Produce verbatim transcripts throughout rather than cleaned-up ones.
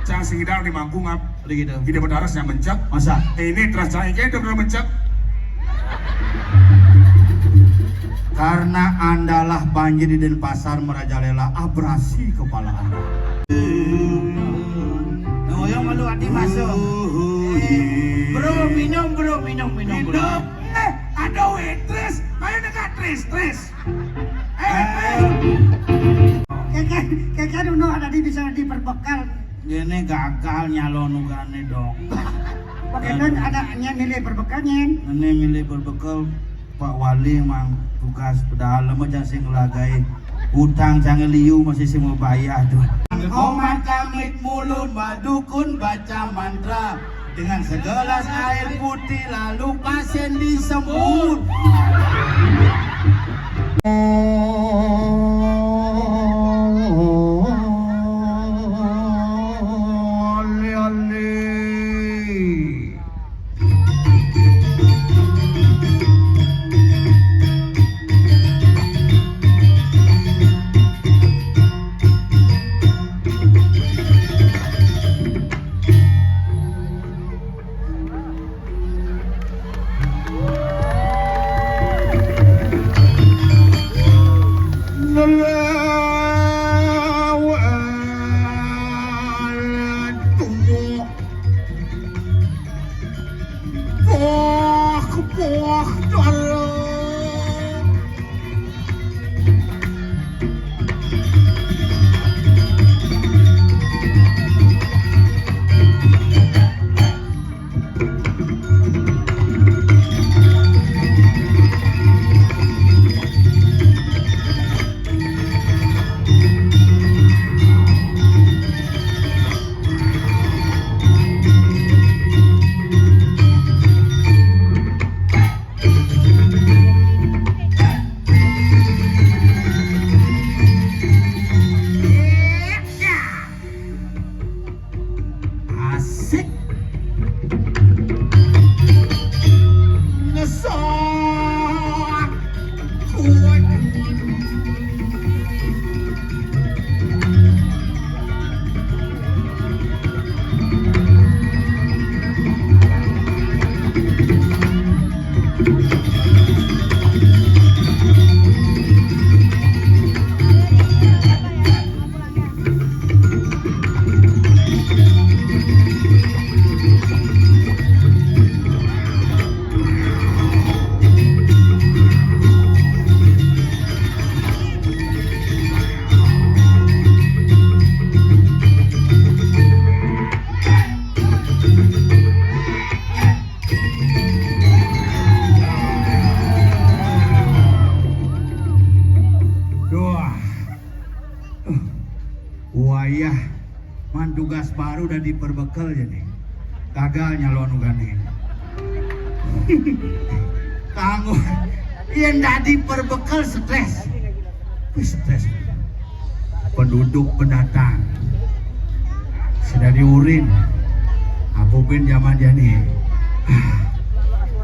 Cang sing idang di Mangku ngap. Begitu. Ida betaras yang mencek. Masa? Ini teras cang ikan itu benar mencek. Karena andalah banjir di Denpasar merajalela, abrasi kepala anda. Nah, oyong malu hati masuk. Bro, minum, bro, minum, minum, bro. Minum. Eh, ada waitress. Ayo dekat, tris, tris. Eh, eh. Keke, keke dulu ada di bisa diperbekal. Ini gagal nyalon ugane dong. Pakai kan ada nyen milih perbekalnya. Ini milih perbekel Pak Wali mang tugas pedalem aja sing ngelagai utang jangan liu masih sing mau bayar tuh. Komat kamit mulu madukun baca mantra dengan segelas air putih lalu pasien disembur. Asik. Ngesot. Kuat. Duh. Wayah man tugas baru dadi perbekel jadi. Gagal nyalon ugane. Kanggo yen dadi perbekel stres. Wis stres. Penduduk pendatang. Sedadi urin. Apa ben zaman jani? Ah,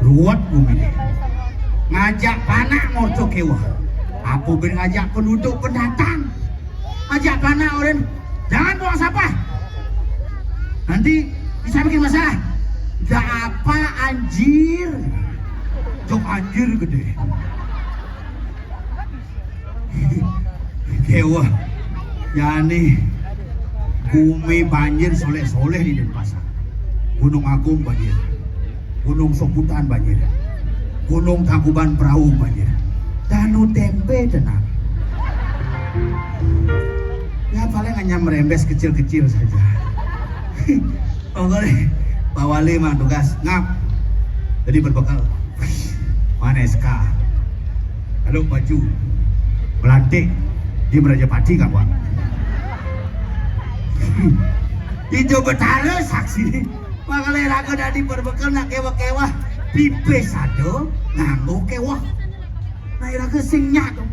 ruwet bumi ni. Ngajak panak merta keweh. Apa ben ngajak penduduk pendatang? Ngajak panak urin. Jangan buang sampah. Nanti bisa bikin masalah. Ndak apa anjir. Jok anjir gede. Keweh. Jani gumi banjir soleh-soleh di Denpasar. Gunung Agung banjir. Gunung Soputan banjir. Gunung Tangkuban Perahu banjir. Danu Tempe tenang. Ya paling hanya merembes kecil-kecil saja. Pokoknya Pak Wali mah tugas ngap. Jadi berbekal. Mana S K? Lalu baju melantik di Merajapati kan, Pak? Ijo betara saksi. Makanya raga dadi berbekal nak kewah-kewah. Pipis ada nganggo kewah. Nah, raga sing nyak tu.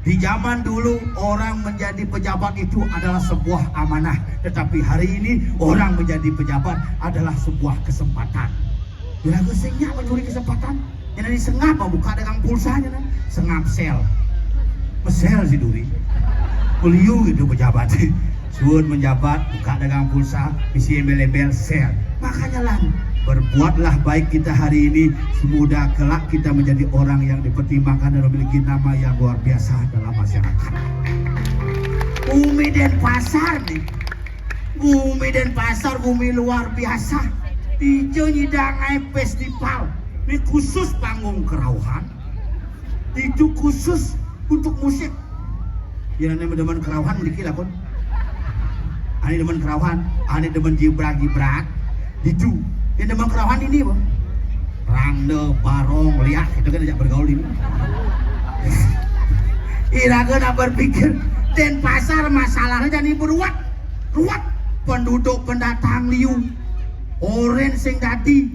Di zaman dulu orang menjadi pejabat itu adalah sebuah amanah, tetapi hari ini orang menjadi pejabat adalah sebuah kesempatan. Bila aku senyap mencuri kesempatan, yang dari sengap buka dagang pulsanya kan, sengap sel, mesel si duri, beliau gitu pejabat. Suud menjabat, buka dagang pulsa, isi embel-embel, share. Makanya lan, berbuatlah baik kita hari ini, semoga kelak kita menjadi orang yang dipertimbangkan dan memiliki nama yang luar biasa dalam masyarakat. Bumi Denpasar nih, bumi Denpasar, bumi luar biasa. Ijo nyidang ae festival, ini khusus panggung kerauhan. Itu khusus untuk musik. Ya, ane demen kerauhan mriki lakon. Ane demen kerauhan, ane demen jibrak-jibrak. Itu. Yang demen kerauhan ini, Bang. Rangda, barong, liak, itu kan ajak bergaul ini. Iraga nak berpikir, Denpasar masalahnya jani beruat. Ruat penduduk pendatang liu. Oren sing dadi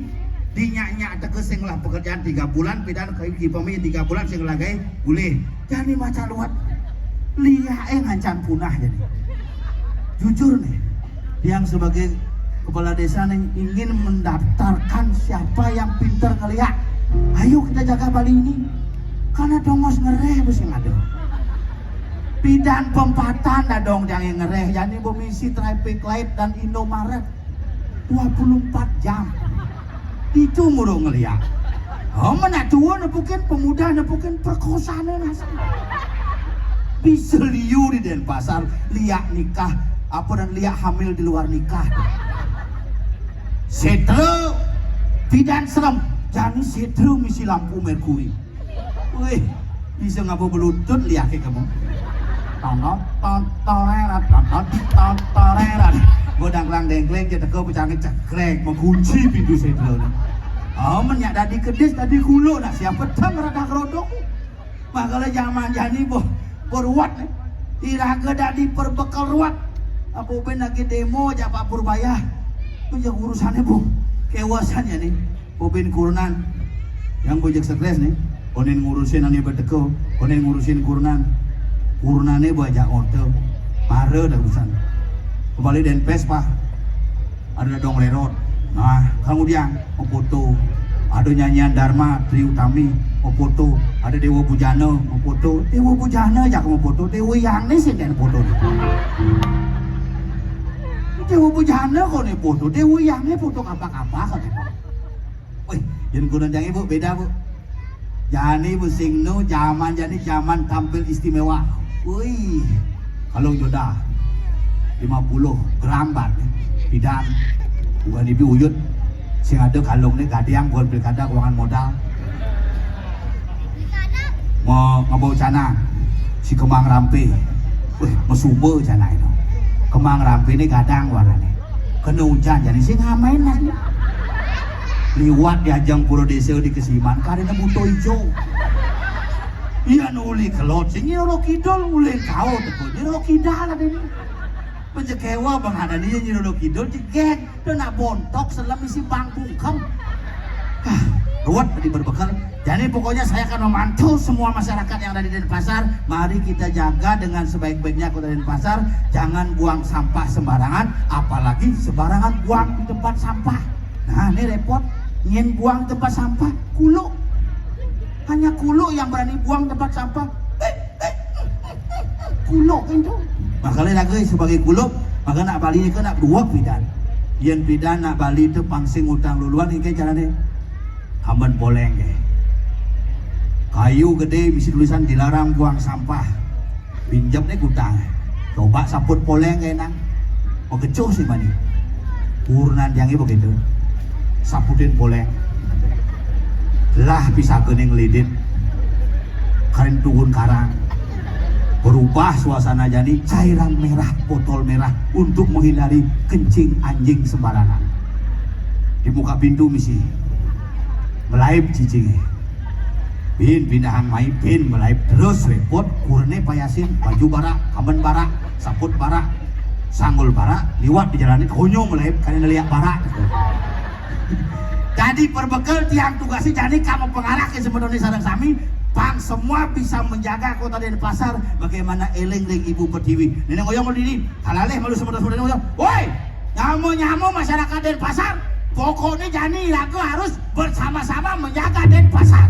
dinyak-nyak teka sing lah pekerjaan tiga bulan, pidan kai kipami tiga bulan sing lah gae boleh. Jani maca luat. Liak eh ngancan punah jani. Jujur nih, yang sebagai kepala desa nih ingin mendaftarkan siapa yang pinter ngeliak. Ayo kita jaga Bali ini. Karena dongos ngereh besi ada. Pidan pempatan dah dong yang ngereh. Jani bemisi traffic light dan Indomaret. Dua puluh empat jam. Itu murung ngeliak. Oh, mana tua nepukin, pemuda nepukin, perkosaan nasa. Bisa liu di Denpasar, liak nikah, apa dan liak hamil di luar nikah. Setra, pidan serem, jani setra misi lampu merkuri. Wih, bisa ngapa belutut liake kamu? Tontot, tontorerat, tontot, tontorerat. Gua dangklang dengkleng, je teko pecange cekrek, mengunci pintu setra. Oh, menyak dadi kedis, dadi kulo, nak siapa tang rada kerodok. Makanya zaman jani boh, beruat nih. Iraga dadi perbekel ruat. Apa ben lagi demo aja Pak Purbaya. Punya urusannya boh. Kewasannya nih. Bobin kurenan. Yang bojek stres nih. Konin ngurusin ane beteko, konin ngurusin kurenan. Kurenane bajak orte. Mara dah urusan. Kembali Denpes, Pak. Ada dong lerot. Nah, kemudian mau foto. Ada nyanyian Dharma, Tri Utami, mau foto. Ada Dewa Bujana, mau foto. Dewa Bujana aja mau foto. Dewa yang nih sih dan foto. Dewa Bujana kok nih foto. Dewa yang nih foto apa-apa kok nih. Wih, yen gunung jang ibu beda, Bu. Jani Bu Singnu zaman jani zaman tampil istimewa. Wih, kalau joda lima puluh gram bat pidan. Bukan ibu uyut. Sing ada kalung ni gadiang bukan pilkada keuangan modal. Mau ngebau canang si kembang rampe. Wih, mesumba canang itu. Kembang rampe ni gadang warnanya. Kena hujan jadi sing ngamain lah. Liwat di ajang pura desa di Kesiman, karena buto ijo. Iya nuli kelot, sing nyiro kidul, uli kau teko nyiro kidal ada ni. Penjekewa bang ada ni nyiro kidul, jegek. Dia nak bontok selem isi bang bungkem. Ah, ruwet tadi berbekal. Jadi pokoknya saya akan memantau semua masyarakat yang ada di Denpasar. Mari kita jaga dengan sebaik-baiknya kota Denpasar. Jangan buang sampah sembarangan, apalagi sembarangan buang di tempat sampah. Nah, ini repot. Ingin buang tempat sampah, kulo. Hanya kulo yang berani buang tempat sampah. Eh, eh, kulo itu. Makanya lagi sebagai kulo, maka nak Bali ni nak dua pidan. Yang pidan nak Bali tu pangsing utang luluan ni kayak caranya. Amban poleng ke. Kayu gede misi tulisan dilarang buang sampah. Pinjam ni gudang. Coba saput poleng ke nang. Mengecuh sih mani. Urunan yang ibu gitu. Saputin poleng. Lah bisa kening lidit. Karen turun karang. Berubah suasana jadi cairan merah, botol merah untuk menghindari kencing anjing sembarangan. Di muka pintu misi. Melaib cicing. Bin pindahan mai bin melaib terus repot kurne payasin baju barak, kamen barak, saput barak, sanggul barak, liwat di jalan konyo melaib karena lihat barak. Jadi perbekel tiang tugasi jani kamu pengarah ke sebenarnya sarang sami pang semua bisa menjaga kota Denpasar bagaimana eleng ring ibu pertiwi. Nenek ngoyong dini, halaleh malu sebenarnya sebenarnya ngoyong. Woi, nyamo-nyamo masyarakat Denpasar, pokoknya jani lagu harus bersama-sama menjaga Denpasar.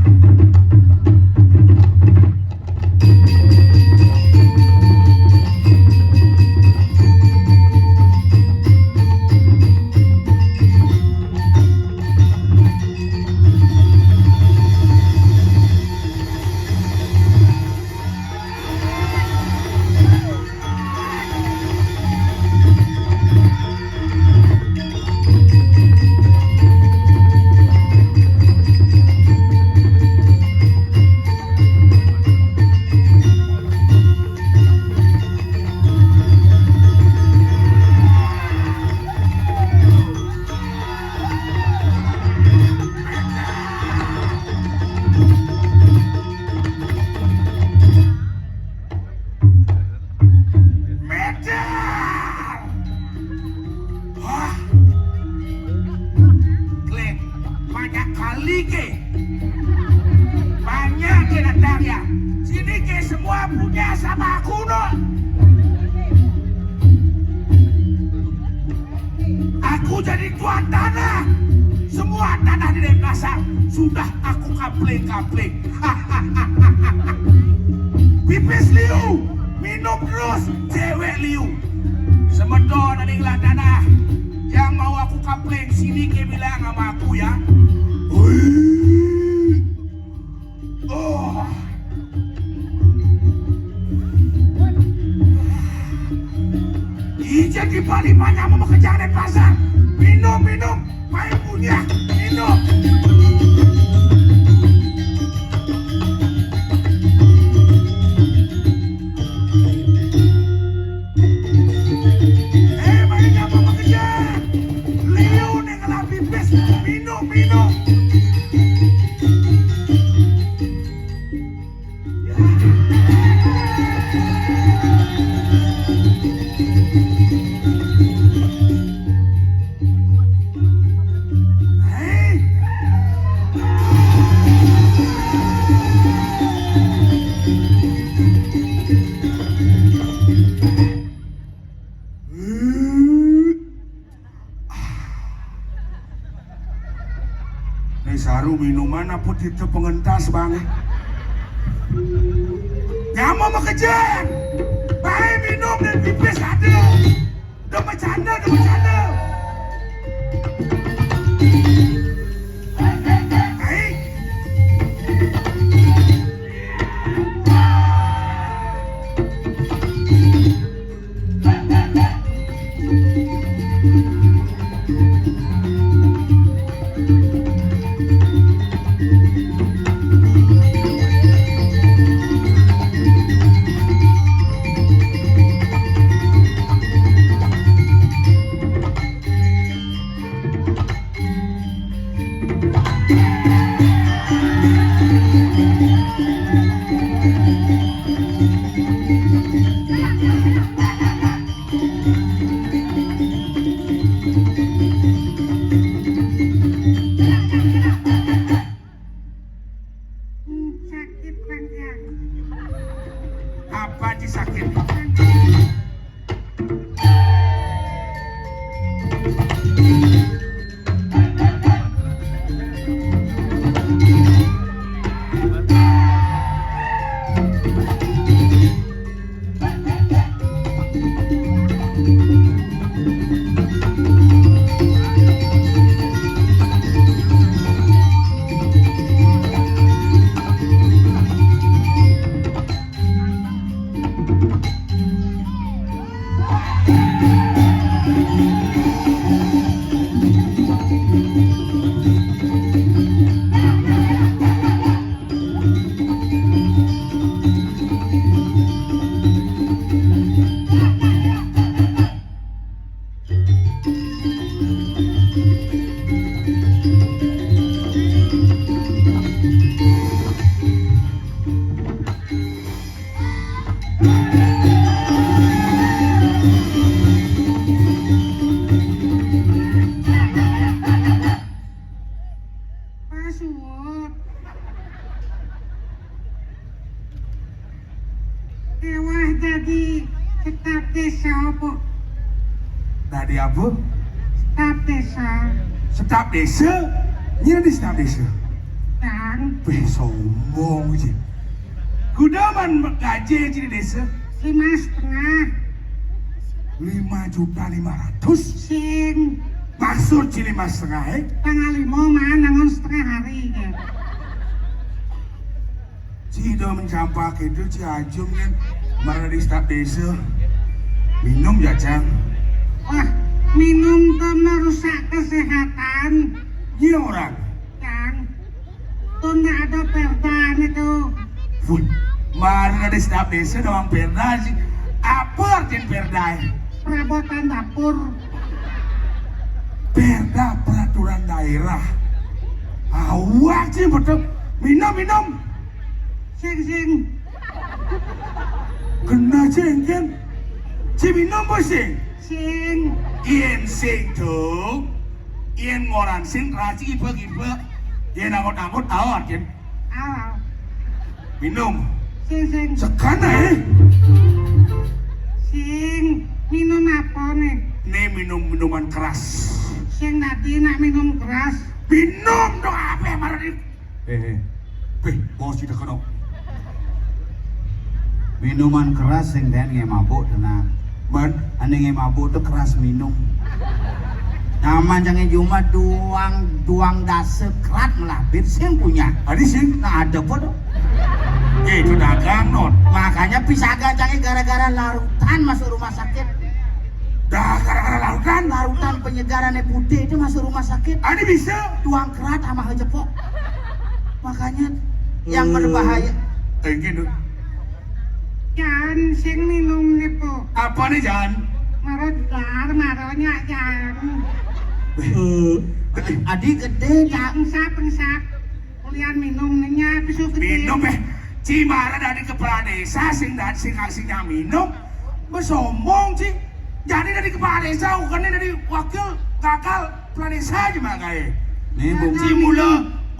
Kali ke. Banyak ke datang ya. Sini ke semua punya sama aku, no. Aku jadi tuan tanah. Semua tanah di Denpasar sudah aku kapling-kapling. Pipis liu, minum terus, cewek liu. Semeton adik lah tanah. Yang mau aku kapling, sini ke bilang sama aku ya. Hui. Oh. Ijin di Bali banyak mau bekerja di pasar. Minum, minum. Main punya. Minum. Eh, main apa bekerja? Liu nih ngelah pipis. Minum, minum. Nih saru minuman apa itu pengentas, Bang? Nyama makejen. Bae minum dan pipis ada. Udah bercanda, udah bercanda. Baik. Hmm, sakit rangkaian. Apa sih sakit? Password. Ewah dadi staf desa apa? Dadi apa? Staf desa. Staf desa? Nyén dadi staf desa? Kang. Wéh, sombong sih. Kuda man gaji di desa? Lima setengah. Lima juta lima ratus? Sing. Maksud ci lima setengah, eh? Tanggal lima mah nangun setengah hari, ya. Ci do mencampak itu, ci ajum kan. Marah di staf desa. Minum ya, Cang. Wah, minum tuh merusak kesehatan. Iya, orang. Cang. Tuh ndak ada perda itu. Wih, marah di staf desa doang perda sih. Apa artinya perda? Perabotan dapur. Perda peraturan daerah. Awak sih betul. Minum, minum. Sing, sing. Kena sing, kan? Si minum apa sing? Sing. Yen sing dong. Yen ngoran sing raci iba-iba. Yén angkut-angkut, aon, Cin? Aon. Minum. Sing, sing. Segan aé. Sing, minum apa nih? Né minum minuman keras. Sing dadi nak minum keras. Minum dong apa marani? Eh, eh. Béh, bos tidak kena. Minuman keras sing den nggih mabuk, tenang. Mén? Ané nggih mabuk tuh keras minum. Nyaman cangé cuma duang, duang dasa kerat melah bir sing punya. Adi sing? Nah, ada apa tuh? Eh, itu dagang, non. Makanya pisagan cangé gara-gara larutan masuk rumah sakit. Dah, gara-gara larutan? Larutan penyegarannya putih itu masuk rumah sakit. Adi bisa? Duang kerat sama cepok. Makanya yang berbahaya. Eh, gitu. Jan, sing minum nih, Po. Apa nih, Jan? Maro dar, maro nyak, Jan. Eh, Adi gedé, Cak. Pengsak, pengsak. Kulian minum nih, nyak, besok gedé. Minum, eh. Ci mara dari kepala desa, sing dan sing sing minum. Besombong, Ci. Jadi dari kepala desa, bukannya dari wakil gagal. Planesa aja makaé. Nih, Bung. Ci mula,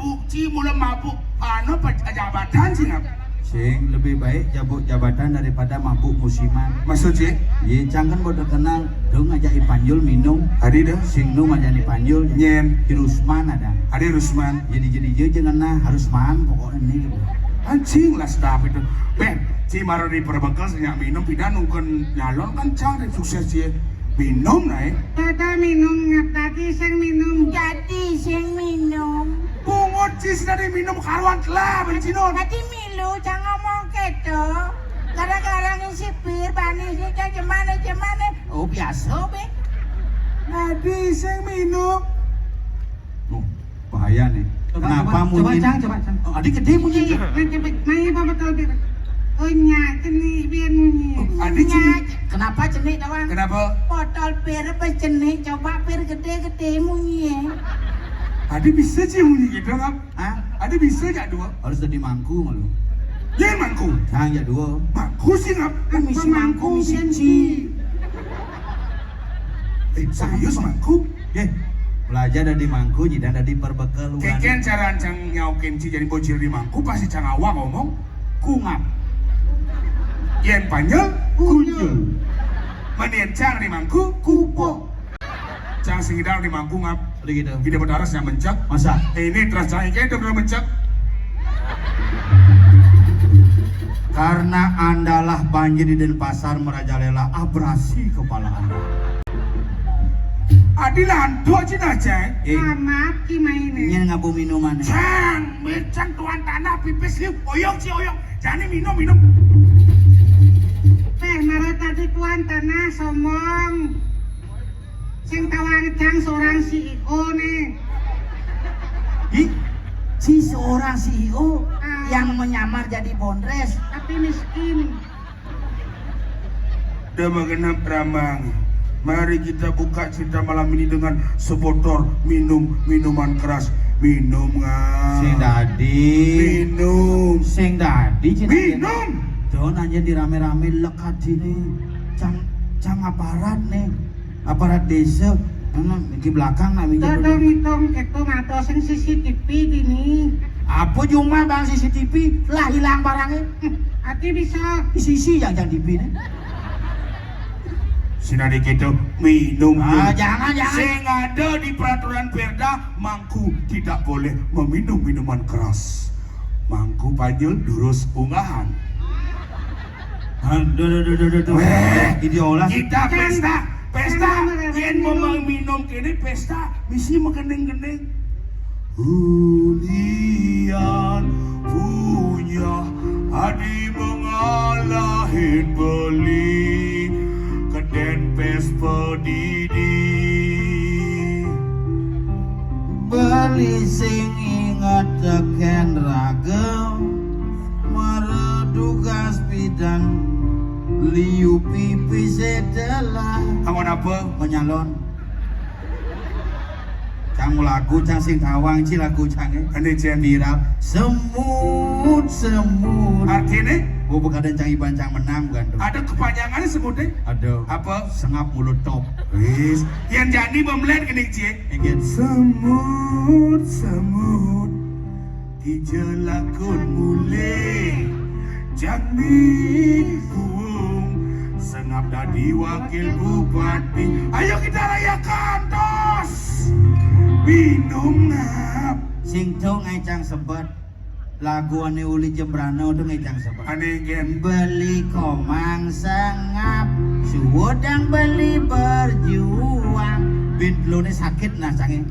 Bu, ci mula mabuk, anu, pe-, jabatan sih, ngap. Sing lebih baik jabuk jabatan daripada mabuk musiman. Maksud, Ci? Iya, cang kan baru terkenal, dong ngajak Ipanjul minum. Adi dah. Sing nu ngajak Ipanjul. Nyén. Di Rusman ada. Adi Rusman. Jadi, jadi, jadi, jangan nah, harus man pokoknya nih, gitu. Anjing lah sedap itu. Ben, ci mara di perbekel sing minum, pindah nungken nyalon kan cang sukses, Ci. Minum, naé. Dadi minum, ngap dadi sing minum. Dadi sing minum. Pungut, Ci, dadi minum karuan telah, bencinon. Dadi milu, jangan ngomong gitu. Gara-gara ngisi bir, bani sing cemane, cemane. Oh, biasa, be. Dadi sing minum. Nuh, bahaya nih. Coba, kenapa coba, munyi? Coba, Cang, coba, Cang. Oh, Adi gedé munyi. Iya, nanti, Pak, main apa botol bir? Oh, nyak, cenik, biar munyi. Oh, Adi cenik. Nyak, kenapa cenik, Tawang? Kenapa? Botol bir apa cenik? Coba bir gedé-gedé munyi, ya. Adi bisa sih munyi gitu, Ngap? Hah? Adi bisa ya dua? Harus jadi mangku malu. Dia mangku? Cang ya dua. Mangku sih, Ngap? Kan misi mangku, misi ci. Eh, serius mangku? Yé, belajar dari mangku, jadi dari perbekel. Kénkén cara cang nyaukin ci jadi bocil di mangku, pasti cang awak ngomong, kungap. Yén panjel, kunyel. Mending cang di mangku, kupo. Cang sing idang di mangku ngap. Udah gitu. Ida betaras yang mencak. Masa? Ini teras cang ikan itu bener mencak. Karena andalah banjir di Denpasar merajalela, abrasi kepala Anda. Adi lantuk cina, Cai. Eh. Amat ki main, eh. Nyén ngabu minuman. Cang, micang tuan tanah pipis liu, oyong ci oyong. Jani minum, minum. Eh, mara tadi tuan tanah sombong. Sing tawang cang seorang C E O nih. Ih, si seorang C E O. Ah. Yang menyamar jadi bondres. Tapi miskin. Udah mah genap ramang. Mari kita buka cerita malam ini dengan sebotol minum minuman keras. Minum, Ngap. Sing dadi. Minum. Sing dadi, Cina. Minum. Tuh nanya di rame-rame lekat sini. Cang, cang aparat nih. Aparat desa. Mana di belakang nak minjem. Tolong hitung, hitung atau sing C C T V dini. Apa cuma bang C C T V? Lah hilang barangnya. Ati bisa. Sisi yang jangan T V nih. Sina dikit tuh minum. Ah, jangan, jangan. Sing ada di peraturan Perda, mangku tidak boleh meminum minuman keras. Mangku panjul durus unggahan. Aduh, aduh, aduh, aduh, aduh. Weh, ini olah. Kita pesta, pesta. Yen mau minum kene pesta, misi magending-gending. Hulian punya adi mengalahin beli keden pes pedidi. Beli sing inget teken ragam, meredugas bidang, liu pipi setelah. Kamu apa? Menyalon. Cang lagu, cang sing tawang, ci lagu cang, eh. Ane cen. Viral. Semut, semut. Artinya? Bubuk ada cang iban cang menang, bukan tuh? Ada kepanjangannya semutnya? Ada. Apa? Sengap mulut top. Wis. Yang jadi memelet gini, ci. Ingat. Semut, semut. Ija lakon mulih, jani kuung, sengap dadi wakil bupati. Ayo kita rayakan, tos! Minum ngap. Sing dong ae cang sebet. Lagu ane uli Jembrana dong ae cang sebet. Ane gen. Beli komang sengap, suwedang beli berjuang. Bin telone sakit nah cange.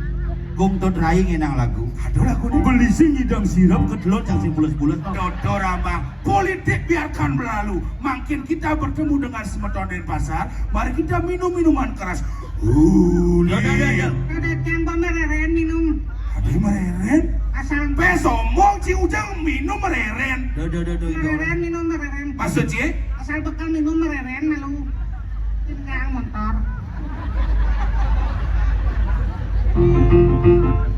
Gung Tut Rai ngenang lagu. Aduh, lagu ini. Beli sing ngidang sirep kedelon cang sing bules-bules. Dodo Rambang. Politik biarkan berlalu. Makin kita bertemu dengan semeton Denpasar, mari kita minum minuman keras. Uli. Dodo, dodo. Dodo, cang pamereren minum. Ade mereren? Asal. Pe sombong, ci ujang minum mereren. Dodo, dodo, dodo. Mereren minum mereren. Maksud ci? Asal bekal minum mereren malu. Tinggal motor.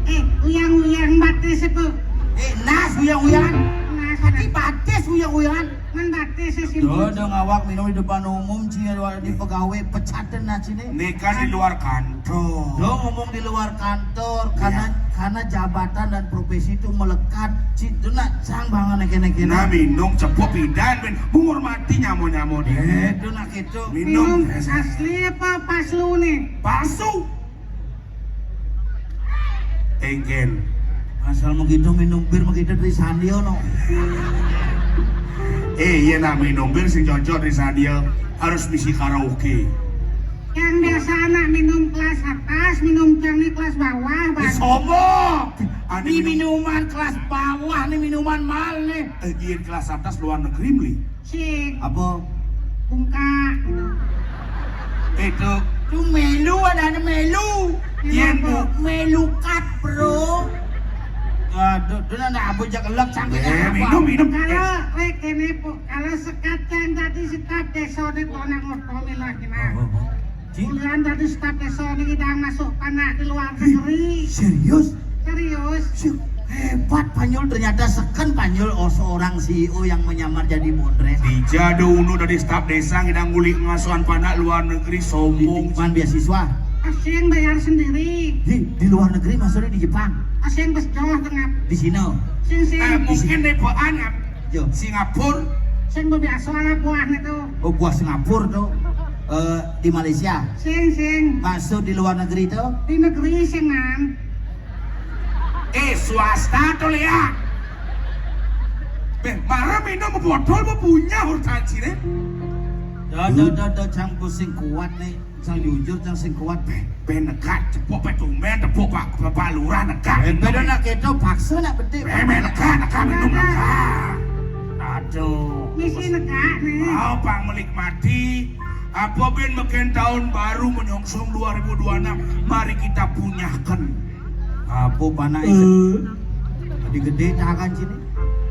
Eh, uyang-uyang batis apa? Eh, nas uyang-uyang. Nas. Ati batis uyang-uyang. Man batis sih. Dodo ngawak minum di depan umum, ci, di pegawai pecatan nah cine. Ini kan di luar kantor. Lo ngomong di luar kantor, karena, iya, karena jabatan dan profesi itu melekat. Ci, itu nak cang banget neke-neke. Nah, minum cepuk pidan, men. Menghormati nyamo-nyamo nih. Eh, itu nak gitu. Minum. Minum asli apa palsu nih? Palsu. Enggen. Asal mau gitu minum bir, mau gitu dari Sandio, no. Eh, iya, nak minum bir sing cocok dari Sandio harus bisi karaoke. Yang biasa anak minum kelas atas, minum cang nih kelas bawah, Ih, Bang. Sombong. Ane ini minum. Minuman kelas bawah nih, minuman mal nih. Eh, iya, kelas atas luar negeri beli. Sing. Apa? Bungka. Itu. Itu melu, ada, ada melu. Melu. Yen apa? Bu. Melu kat, bro. Aduh, itu nanda apa jak elek sampai. Eh, apa? Minum, minum. Kalau rek ini, Bu, kalau sekat yang tadi staf desa di Tonang Oto, milah, gimana? Oh, oh, oh. Ci? Kuliah dadi staf desa niki ndang masuk panak di luar negeri. Serius? Serius. Si-, hebat, Panyul. Ternyata seken, Panyul, oh, seorang C E O yang menyamar jadi mondres. Dija do unu dadi staf desa ngidang ngulik ngasuhan panak luar negeri, sombong. Man beasiswa? Asing bayar sendiri. Di, di luar negeri maksudnya di Jepang? Asing bes joh tengah. Di sini? Sing, sing. Eh, mungkin di Baan, eh. Yo. Singapura. Sing biasa lah buahnya tuh. Oh, buah Singapura tuh. Eh, di Malaysia. Sing, sing. Maksud di luar negeri tuh? Di negeri sing, man. Eh, swasta tuh, Lia. Beh, marah minum botol mau punya hurtan sini. Dah, dah, dah, dah, cang pusing kuat nih. Cang jujur, cang sing kuat. Beh, beh negak, cepuk beh tumben, tepuk Pak, Pak Lurah negak. Eh, beda nak keto, paksa nak bedik. Beh, beh negak, negak, minum negak. Aduh. Misi negak nih. Mau pang menikmati. Apa ben meken tahun baru menyongsong dua ribu dua enam? Mari kita punyakan. Apa panak itu? Eh. Tadi gede tangan sini.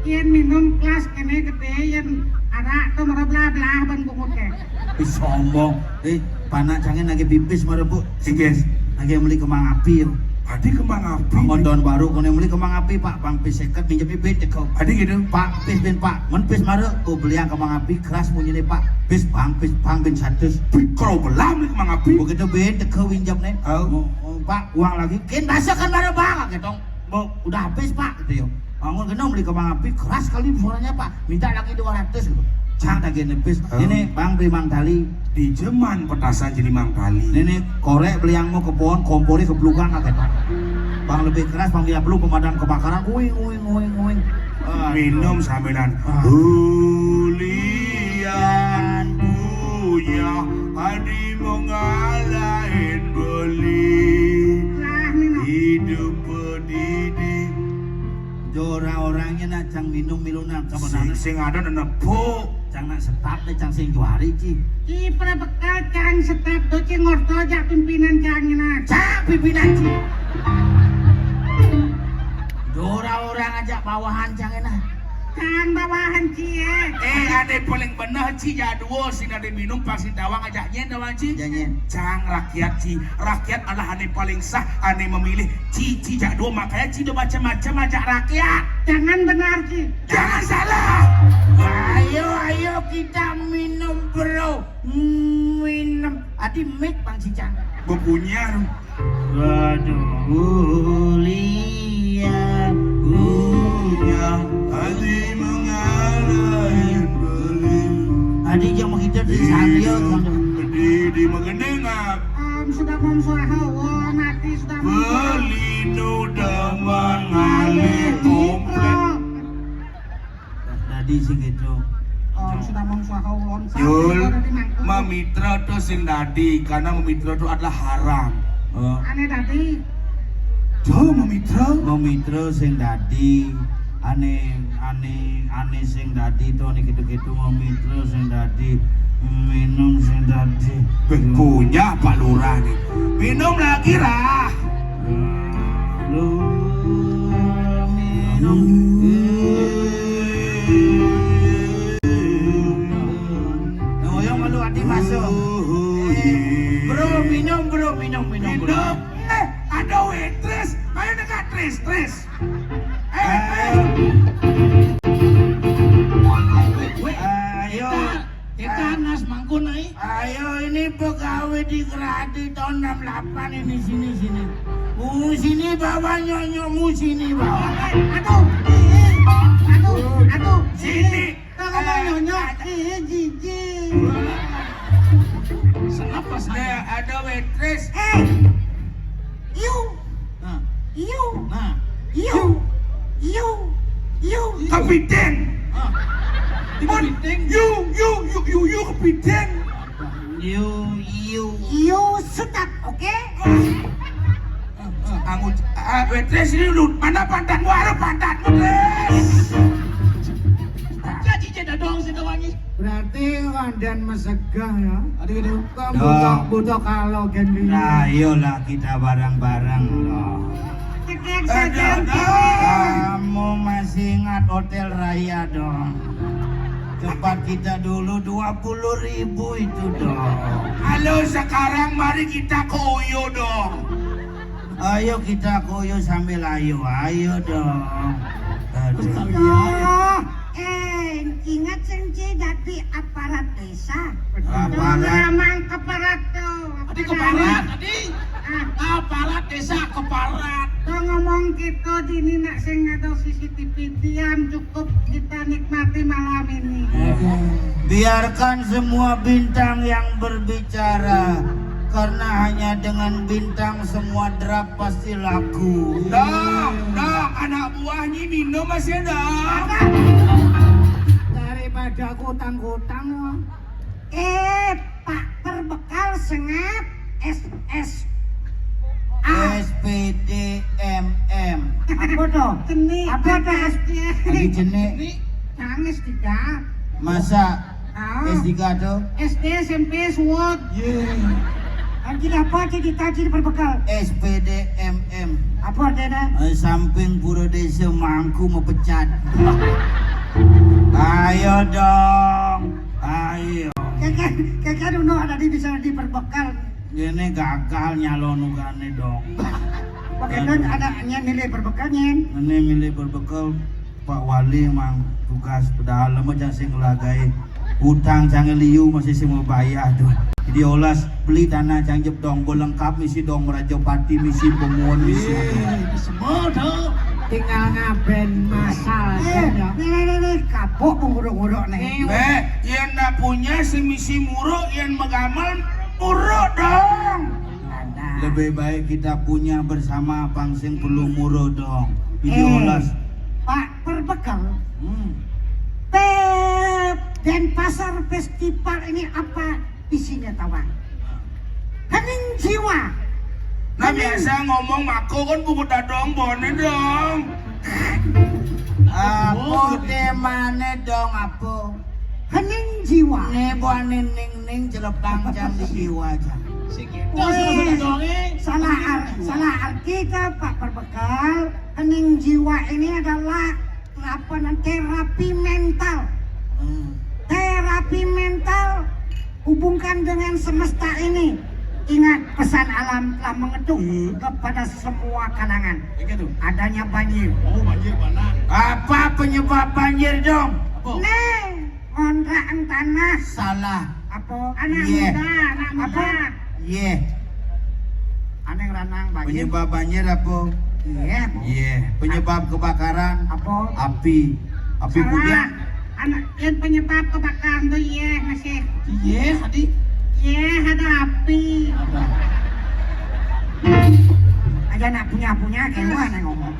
Yen minum kelas kene gede, yen arak tuh mereblah-blah ban bungut ya. Ih, sombong. Eh, panak cangin lagi pipis mara, Bu. Inggih. Lagi beli kembang api, yo. Adi kembang api? Bangun tahun baru, kone beli kembang api, Pak. Bang pis seket, minjem ibit, cekau. Adi gitu? Pak, pis bin, Pak. Men pis mara, oh, beli yang kembang api, keras bunyi nih, Pak. Pis, Bang, pis, Bang bin satus. Kalau belah beli kembang api? Begitu bin, cekau, winjam nih. Oh. Oh, oh, Pak, uang lagi. Kin, rasakan mara, Bang, gitu. Mau, udah habis, Pak, gitu ya. Bangun kena beli kembang api, keras kali suaranya, Pak. Minta lagi dua ratus gitu. Cang lagi nepis. Oh. Ini, Bang, beli Mang Tali. Di jeman petasan jadi Mang Tali. Ini, korek beli yang mau ke pohon, kompori ke belukang, kata Pak. Bang, lebih keras, Bang, dia belum pemadam kebakaran. Uing, uing, uing, uing. Ah, minum sambilan. Ah. Hulian punya adi mengalahin beli. Lah, minum. Hidup pedidi. Jora orangnya nak cang minum milunan. Sing, sing ada nenepuk. Cang nak setap deh, cang sing juari, ci. Ci, pada bekal cang setap do, ci, ngorto aja pimpinan cang ini. Cang pimpinan, ci. Jora orang aja bawahan cang ini. Cang bawahan, ci, eh. Eh, ada paling bener, ci, jadwal sing ada minum pasti tawang aja nyen tawang, ci. Janyen. Cang rakyat, ci. Rakyat adalah ane paling sah, ane memilih. Ci, ci, jak dua, makanya ci do macam-macam ajak rakyat. Jangan benar, ci. Jangan salah. Ayo, ayo kita minum, bro. Minum. Adi mic, Bang Cicang. Bepunyian. Waduh, lian. Hati mengalir beli. Tadi dia mau kita di sambil. Di, di mengenengak. Om sudah mengsuaha, wah, mati sudah mengsuaha. Beli nu demen ngalih komplek. Tadi sih gitu. Om sudah mengsuaha, wah, om Yul, mamitra tuh sing dadi, karena mamitra tuh adalah haram. Oh. Aneh dadi. Tuh mamitra. Mamitra sing dadi. Ane, ane, ane sing dadi to, ane gitu-gitu, mamitra sing dadi, minum sing dadi. Beh, punya Pak Lurah nih. Minum lagi, Rah. Lu minum. Nah, yang malu hati masuk. Eh, bro, minum, bro, minum, minum, bro. Minum. Eh, ada waitress. Ayo dekat, Tris, Tris. Eh, eh. Ayo. Kita, kita nas mangkun, ai. Ayo, ini pegawai di Gradi tahun enam delapan ini, sini, sini. Mu sini bawa nyonyo, mu sini bawa. Aduh, aduh, aduh, sini. Kalau mau nyonyo, eh, jijik. Kenapa saya? Ada waitress. Eh, you. Nah. You. Nah. You. You. You. Kapiten. Ah. Di Mon, kapiten. You, you, you, you, you kapiten. You, you. You sutat, oke? Angut, ah, waitress ini lu, mana pantatmu? Ada pantatmu, Tris. Jadi jadi dong sih doang. Berarti kandhan mesegah ya. Aduh, aduh. Kok butuh, butuh kalau gen gini. Nah, iyalah kita bareng-bareng loh. Kamu masih ingat Hotel Raya dong? Tempat kita dulu dua puluh ribu itu dong. Halo, sekarang mari kita ke Oyo dong. Ayo kita ke Oyo sambil ayo, ayo dong. Aduh. Astaga. Eh, ingat sing ci dadi aparat desa. Aparat. Tuh, memang keparat tuh. Tadi keparat, tadi. Ah. Aparat desa keparat. Tuh ngomong kita dini nak sing ada C C T V diam, cukup kita nikmati malam ini. Biarkan semua bintang yang berbicara, karena hanya dengan bintang semua drap pasti laku. Dong, dong, anak buahnya minum masih dong. Daripada kutang-kutang. Eh, Pak Perbekal sengap S S A. S P D M M. Apa tuh? Jenik. Apa tuh? Lagi jenik. Nangis tidak? Masa? Ah. S tiga tuh? S D, S M P, suwot. Ye. Anjir apa cita-cita Perbekal? S P D M M. Apa artinya? Eh, samping pura desa mangku mau pecat. Ayo dong. Ayo. Keke, keke dulu ada di bisa di Perbekal. Ini gagal nyalon ugane dong. Pakai kan ada nyen milih Perbekal nyen. Ini milih Perbekal, Pak Wali mang tugas pedalem aja sing ngelagai utang jangan liu masih sing mau bayar tuh. Jadi olas beli tanah jangjep dong, boleh lengkap misi dong, Merajapati misi, Pemuan misi. Semua dong. Tinggal ngaben masal. Eh, nih, nih, nih, nih, kapok penguruk-uruk nih. Nih, yen ndak punya sing misi muruk, yen megamel muruk dong. Lebih baik kita punya bersama, pang sing perlu muruk dong. Jadi eh, olas. Pak Perbekal. Hmm. Pep Denpasar Festival ini apa isinya tawang? Hening jiwa. Nah, biasa ngomong mako kan buku dadong bone dong. Apa temane dong apa? Hening jiwa. Ne buane ning ning jelepang jam di jiwa jam. Weh, salah ar- salah arti ke Pak Perbekal. Hening jiwa ini adalah apa namanya, terapi mental. Hmm. Terapi mental hubungkan dengan semesta ini. Ingat pesan alam telah mengetuk hmm. kepada semua kalangan. Adanya banjir. Oh, banjir bandang. Apa penyebab banjir dong? Apa? Nih, ngontrak tanah. Salah. Apa? Anak yeah. muda, anak muda. Apa? Iya. Aneh ranang banjir. Penyebab banjir apa? Iya, Bu. Iya, penyebab kebakaran apa? Api. Api. Salah. Kudian. Anak yang penyebab kebakaran tuh, iya, masih. Iya, tadi. Iya, ada api. Ada. Aja nak punya-punya kayak mana ngomong.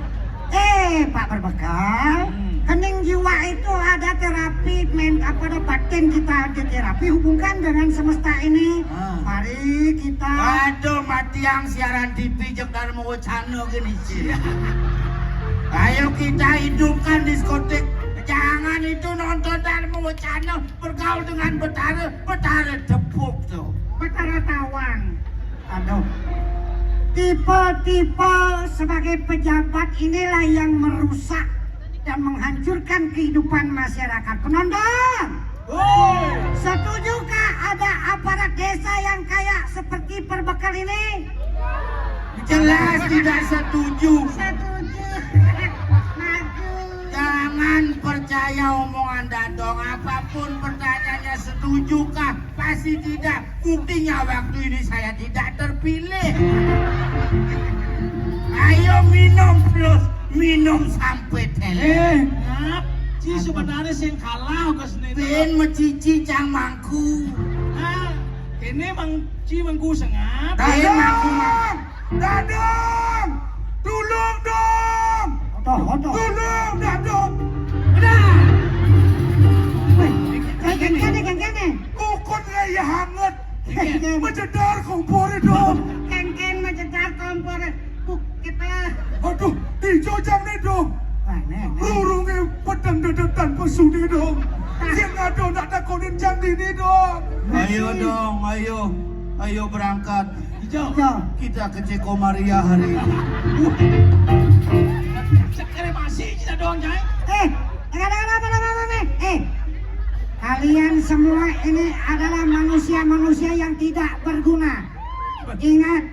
Eh, Pak Berbekal, hmm, kening jiwa itu ada terapi, men, apa ada batin kita ada terapi, hubungkan dengan semesta ini. Ah. Mari kita. Aduh, mati yang siaran T V jek Dharma Wacana gini sih. Ayo kita hidupkan diskotik. Jangan itu nonton Dharma Wacana bergaul dengan Betara, Betara tepuk tuh. Betara tawang. Aduh. Tipe-tipe sebagai pejabat inilah yang merusak dan menghancurkan kehidupan masyarakat. Penonton, setujukah ada aparat desa yang kayak seperti Perbekal ini? Jelas tidak setuju. Setuju. Maju. Jangan percaya omongan Dadong. Apapun pertanyaannya, setujukah? Pasti tidak. Buktinya waktu ini saya tidak terpilih. Ayo minum terus, minum sampai tele. Eh, Ngap, ci sebenarnya sing kalah ke seni itu. Pin mecici cang mangku. Ah, kene mang ci mangku sengap. Pin mangku mang- Dadong! Dadong! Tulung dong! Otoh, otoh. Tulung, Dadong! Udah. Weh, kayak gini, kayak gini. Ukut kayak hangat. Iya. Majedar kompor dong. Kengken majedar kompor. Buk, kita. Aduh, ijo jang nih dong. Aneh, aneh. Rurunge pedang dedetan pesune dong. Sing ado nak takonin jang dini dong. Ayo dong, ayo. Ayo berangkat. Ijo. Ijo. Kita ke Ceko Maria hari ini. Sekali masih kita dong, Jai. Eh, eh, ada apa, apa, apa, apa, eh? Kalian semua ini adalah manusia-manusia yang tidak berguna. Ingat,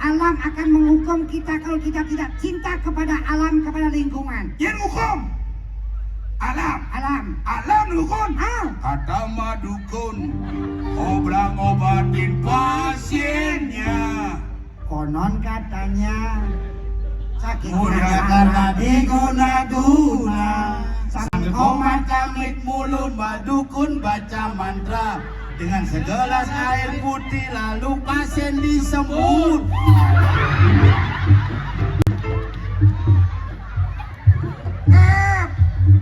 alam akan menghukum kita kalau kita tidak cinta kepada alam, kepada lingkungan. Yen hukum? Alam. Alam. Alam hukum. Ah. Kata madukun, obra ngobatin pasiennya. Konon katanya, sakit. Mudah karena diguna-guna. Sang komat kamit mulun madukun baca mantra. Dengan segelas air putih lalu pasien disembuh. Ngap,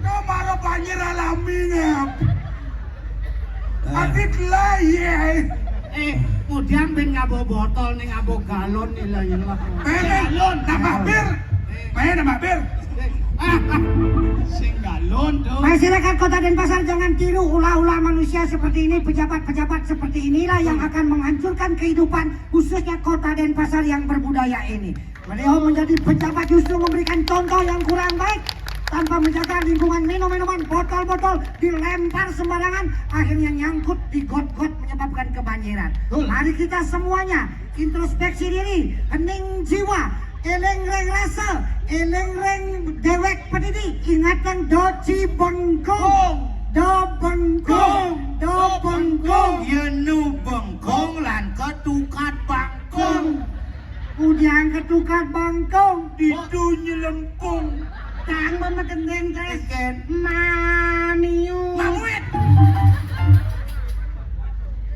kau marah banjir alami, Ngap. Eh. Adit lah, iya. Eh, kemudian ben ngabo botol nih, ngabo galon nih lah, ya lah. Eh, eh, galon. Nambah bir. Eh. Eh, nambah bir. Eh, ah, ah. Sing galon tuh. Masyarakat Kota Denpasar, jangan tiru ulah-ulah manusia seperti ini, pejabat-pejabat seperti inilah yang akan menghancurkan kehidupan, khususnya Kota Denpasar yang berbudaya ini. Beliau menjadi pejabat justru memberikan contoh yang kurang baik tanpa menjaga lingkungan, minum-minuman, botol-botol dilempar sembarangan, akhirnya nyangkut di got-got menyebabkan kebanjiran. Betul. Mari kita semuanya introspeksi diri, hening jiwa, eling ring rasa, eling ring dewek pedidi, ingat yang doci bengkong, do bengkong, do bengkong. Yenu bengkong lan ketukat bangkong. Udah ketukat bangkong, ditu nyelempung. Tang mama gendeng, guys. Ken. Mamiu. Mamuit.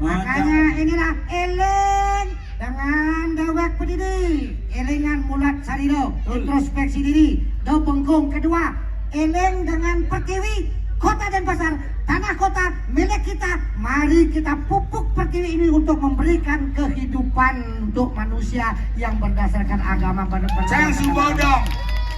Makanya inilah eling dengan dewek pedidi. Elingan mulat sariro, betul, introspeksi diri. Do bengkong kedua, eling dengan pertiwi. Kota Denpasar, tanah kota milik kita. Mari kita pupuk pertiwi ini untuk memberikan kehidupan untuk manusia yang berdasarkan agama, ber-, berdasarkan agama. Cang suba dong.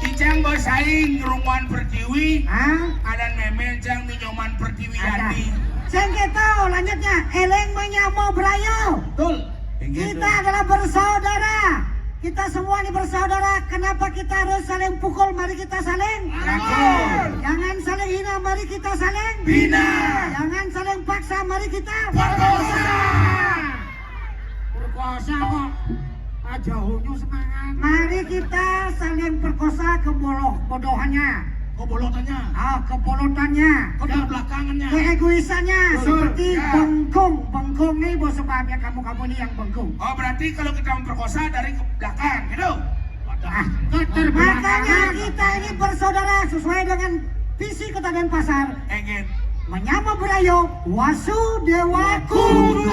Icang basaing ngerunguan pertiwi. Hah? Adan memen cang minyoman pertiwi. Ada. Yadi. Sing gitu, lanjutnya. Eling menyamo brayo. Betul. Kita adalah bersaudara. Kita semua ini bersaudara. Kenapa kita harus saling pukul? Mari kita saling rangkul. Jangan saling hina. Mari kita saling bina. Jangan saling paksa. Mari kita perkosa. Perkosa kok. Aja hunyu semangat. Mari kita saling perkosa keboloh-bodohannya. Kebolotannya. Ah, kebolotannya. Kebelakangannyo. Keegoisannya. Betul. Seperti, ya, bengkong. Bengkong nih, bos, sebabnya kamu-kamu ini yang bengkong. Oh, berarti kalau kita memperkosa dari ke belakang, gitu? Wadah. Ah, ke Makanya kita ini bersaudara sesuai dengan visi Kota Denpasar. Enggin. Menyambut berayo Wasu Dewa Kutu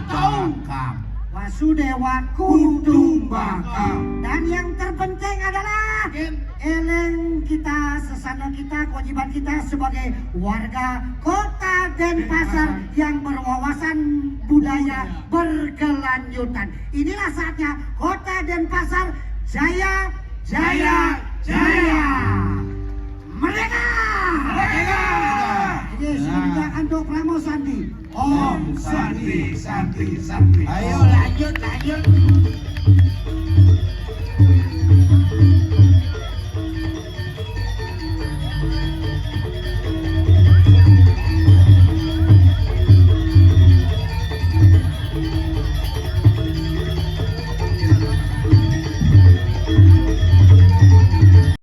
Tongkam. Wasu Dewa Kutu Tongkam. Dan yang terpenting adalah eleng kita, sesana kita, kewajiban kita sebagai warga Kota Denpasar yang berwawasan budaya berkelanjutan. Inilah saatnya Kota Denpasar jaya, jaya, jaya. Merdeka! Merdeka! Ini selanjutnya untuk Pramu Santi. Om Santi, Santi, Santi. Ayo lanjut, lanjut.